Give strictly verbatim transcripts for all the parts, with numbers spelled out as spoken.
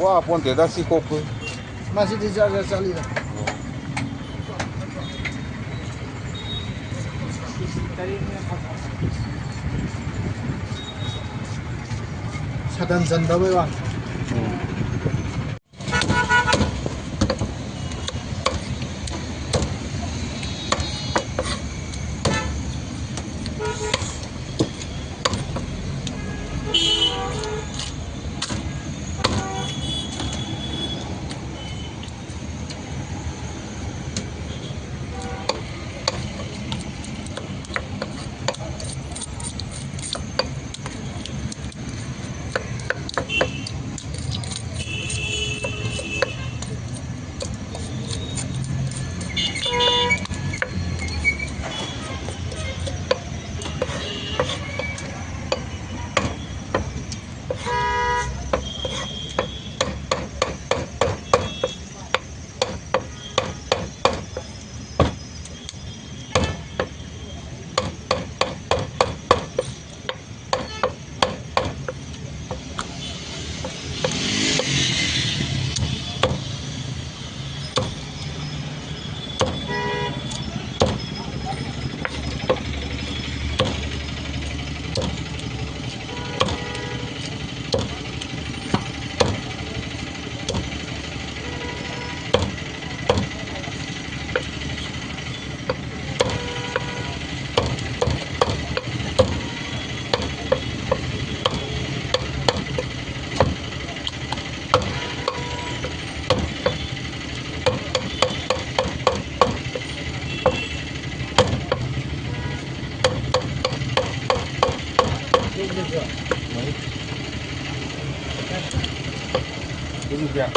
ꯋꯥ ꯄꯣꯟꯇꯦꯗ ꯁꯤ ꯀꯣꯛꯄꯨ꯫ ꯃꯁꯤꯗꯤ ꯖꯔ ꯖꯔ ꯆꯠꯂꯤꯗ꯫ ꯁꯗꯟ ꯆꯟꯗꯕꯩ ꯋꯥꯅꯤ꯫ ꯀꯦꯖꯤ ꯀꯌꯥ?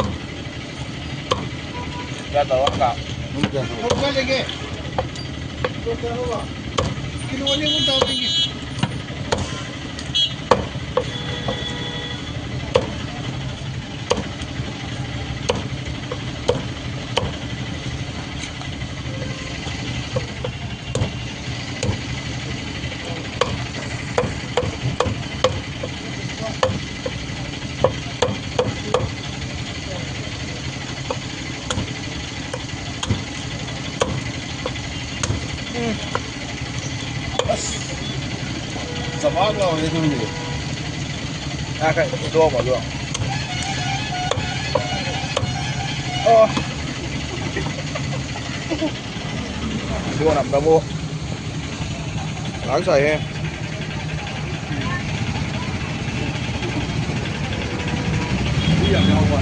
ꯀꯌꯥ ꯇꯧꯔꯣ? ꯀꯌꯥ? ꯅꯪ ꯀꯌꯥ ꯇꯧꯔꯣ? ꯀꯌꯥ ꯂꯩꯒꯦ? ꯀꯤꯂꯣ ꯑꯅꯤ ꯑꯍꯨꯝ ꯇꯥꯕꯤꯒꯦ꯫ ꯑꯁ, ꯆꯕꯥꯛ ꯂꯥꯎꯔꯦ ꯑꯗꯨꯝꯗꯤ꯫ ꯉꯥ ꯈꯔ ꯐꯨꯠꯇꯣꯛꯑꯝꯃꯣ ꯑꯗꯨꯒ꯫ ꯑꯣ꯫ ꯏꯁꯤꯡ ꯑꯝꯇꯕꯨ ꯉꯥꯏꯍꯥꯛ ꯆꯥꯏꯍꯦ꯫ ꯃꯤ ꯌꯥꯝ ꯌꯥꯎꯕ꯫